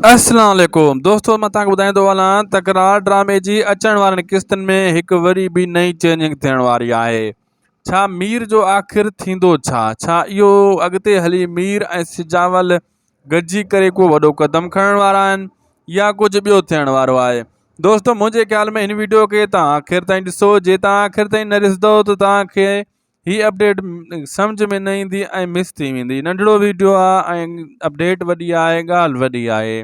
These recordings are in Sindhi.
اسلام عليڪم دوستو مان توهان کي ٻڌائيندو هلان تڪرار ڊرامي جي اچڻ وارن قسطن ۾ هڪ وري به نئين چينجنگ ٿيڻ واري آهي ڇا مير جو آخر ٿيندو ڇا ڇا اهو اڳتي هلي مير ۽ سجاول گڏجي ڪري ڪو وڏو قدم کڻڻ وارا آهن يا ڪجهه ٻيو ٿيڻ وارو آهي دوستو منهنجي خيال ۾ هن ويڊيو کي توهان آخر تائين ڏسو جي توهان آخر تائين نه ڏسندو ته توهان کي هي اپڊيٽ سمجهه ۾ نه ايندي ۽ مس ٿي ويندي ننڍڙو ويڊيو آ ۽ اپڊيٽ وڏي آهي ڳالهه وڏي آهي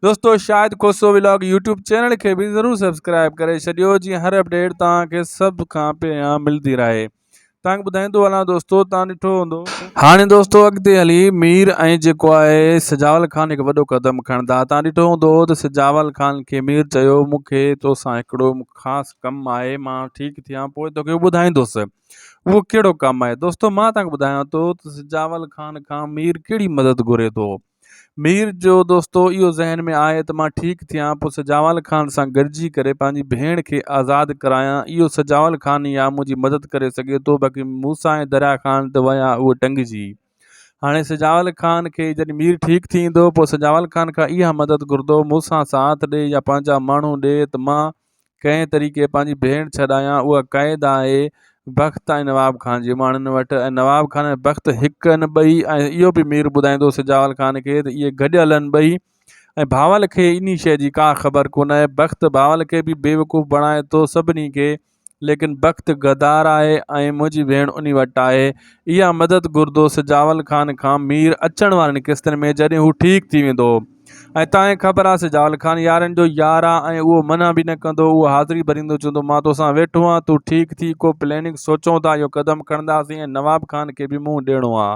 دوستو Shahid Khoso vlog YouTube channel کي به ضرور سبسڪرائب ڪري ڇڏيو جيئن هر اپڊيٽ توهان کي سڀ کان پهريان ملدي رهي توهان کي ٻڌائيندو هلان دوستو توهان ڏٺو هوندو هاڻي دوستو اڳتي هلي مير ۽ جيڪو آهي سجاول خان هڪ وڏو قدم کڻندا توهان ڏٺو هوندو ته سجاول خان کي مير چيو مون کي توسان هڪڙو خاص ڪم آهي مان ٺيڪ ٿيان پوء توکي ٻڌائيندس اهو ڪهڙو ڪم آهي دوستو مان توهان کي ٻڌايان ٿو ته سجاول خان کان مير ڪهڙي مدد گهري ٿو مير جو دوستو اهو ذهن ۾ آهي ته مان ٺيڪ ٿيان پوء سجاول خان سان گڏجي ڪري پنهنجي ڀيڻ کي آزاد ڪرايان اهو سجاول خان ئي آ منهنجي مدد ڪري سگهي ٿو باقي موسيٰ ۽ دريا خان ته ويا اهي ٽنگجي هاڻي سجاول خان کي جڏهن مير ٺيڪ ٿي ايندو پوء سجاول خان کان اها مدد گهرندو مون سان ساٿ ڏي يا پنهنجا ماڻهو ڏي ته مان ڪنهن طريقي پنهنجي ڀيڻ ڇڏايان اها قيد آهي بخت ۽ نواب خان جي ماڻهن وٽ ۽ نواب خان ۽ بخت هڪ آهن ٻئي ۽ اهو به مير ٻڌائيندو سجاول خان کي ته اهي گڏيل آهن ٻئي ۽ بهاول کي انهي شيء جي ڪا خبر ڪونه آهي بخت بهاول کي به بيوقوف بڻائي ٿو سڀني کي ليڪن بخت غدار آهي ۽ منهنجي ڀيڻ انهي وٽ آهي. اها مدد گهرندو سجاول خان کان مير اچڻ وارين قسطن ۾ جڏهن هو ٺيڪ ٿي ويندو. ۽ تانکي خبر آ سجاول خان يارن جو يار آ ۽ اهو منع به نه ڪندو اهو حاضري ڀريندو چوندو مان توسان ويٺو آن تون ٺيڪ ٿي ڪو پليننگ سوچون ٿا اهو قدم کڻنداسين ۽ نواب خان کي به منهن ڏيڻو آ.